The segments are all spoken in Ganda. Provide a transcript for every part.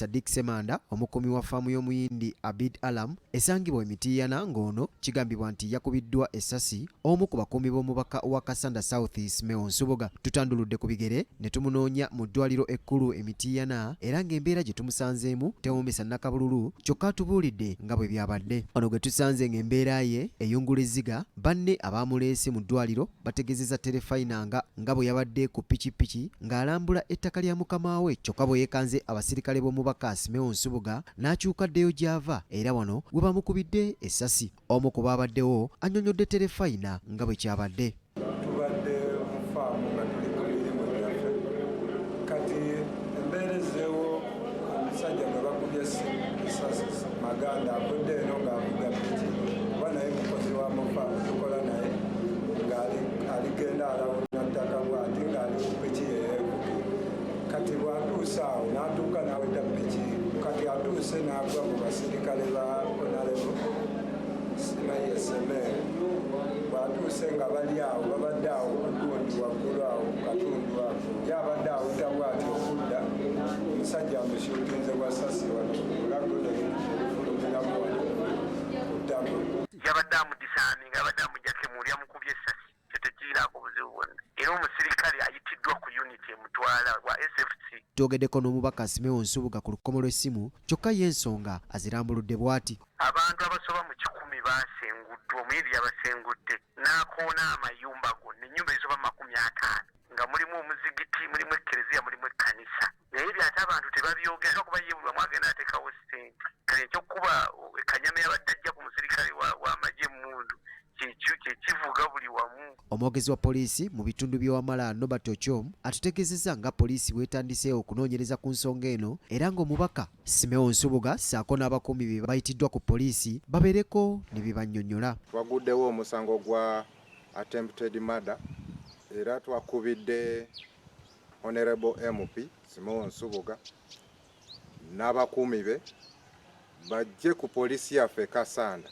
Sadiq Ssemanda, omukuumi wa ffaamu y'Omuyindi Abid Alam esangibwa e Mityana, ng'ono kigambibwa nti yakubiddwa essasi omu ku bakuumi b'omubaka wa Kassanda South, Simeo Nsubuga. Tutanduludde ku bigere ne tumunoonya mu ddwaliro ekkulu e Mityana era ng'embeera gye tumusanzeemu tewoomesa nnakabululu, kyokka atubuulidde nga bwe byabadde. Ono gwe tusanze ng'embeera ye eyungula ezziga, banne abaamuleese mu ddwaliro bategeezezza Terefayina nga bwe yabadde ku pikipiki ng'alambula ettaka lya mukama we, kyokka bwe yeekanze abasirikale b'omubaka Simeo Nsubuga n'akyuka addeyo gy'ava era wano we bamukubidde essasi. Omu ku baabaddewo annyonnyodde Terefayina nga bwe kyabadde. Tubadde mu faamu nga tuli ku mirimu gyaffe, kati embeera ezzeewo. Omusajja gwe bakubye essasi, Maganda, avudde eno ng'avuga piki, kuba naye mukozi wa mu faamu, tukola naye, ng'aligenda alawuna ttaka bw'ati ng'ali ku piki yeyeevuga. Kati bw'atuuse awo n'atuuka n'aweta piki, kati atuuse n'agwa mu basirikale ba Honorable Simaye Semere. Bw'atuuse nga bali awo, babadde awo kugundi waggulu awo ku katundu ako, ye abadde aweta bw'ati okudda, omusajja amushootinze bwa ssasi wano ku bulago, nerifulumiramu wano ku ttama. Yabadde amudisarminga, abadde amuggyako emmundu, yamukubye essasi. Kyo tekirinaako buzibu bwonna, era omusirikale ayitiddwa ku unit emutwala wa SFC. Twogeddeko n'omubaka Simeo Nsubuga ku lukomo lw'essimu, kyokka ye ensonga azirambuludde bw'ati. Abantu abasoba mu 100 basenguddwa, Omuyindi yabasengudde n'akoona amayumba gonna, ennyumba ezisoba 50, nga mulimu omuzigiti, mulimu ekkereziya, mulimu ekkanisa. Naye byate abantu tebabyogera kuba ye buli wamu agenda ateekawo ssente. Kale ekyokuba ekanyama yabadde ajja ku musirikale w'amagye emmundu kyekivuga buli wamu. Omwogezi wa poliisi mu bitundu by'e Wamala, Norbert Ochom, atutegeezezza nga poliisi bw'etandiseewo okunoonyereza ku nsonga eno, era ng'omubaka Simeo Nsubuga ssaako n'abakuumi be bayitiddwa ku poliisi babeereko ne bye bannyonnyola. Twaguddewo omusango gwa attempted murder era twakubidde Honorable MP Simeo Nsubuga n'abakuumi be bajje ku poliisi yaffe e Kassanda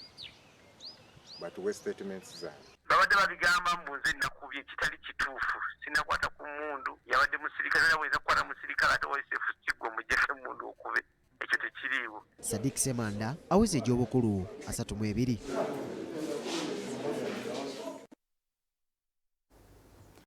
batuwe statements zaabwe. Babadde babigamba mbu nze nakubye, kitali kituufu. Sinakwata ku mundu, yabadde musirikale, era bweza kukwata musirikale ate wa SFC gwe omuggyeko emmundu okube, ekyo tekiriiwo. Sadiq Ssemanda aweza egy'obukulu 32.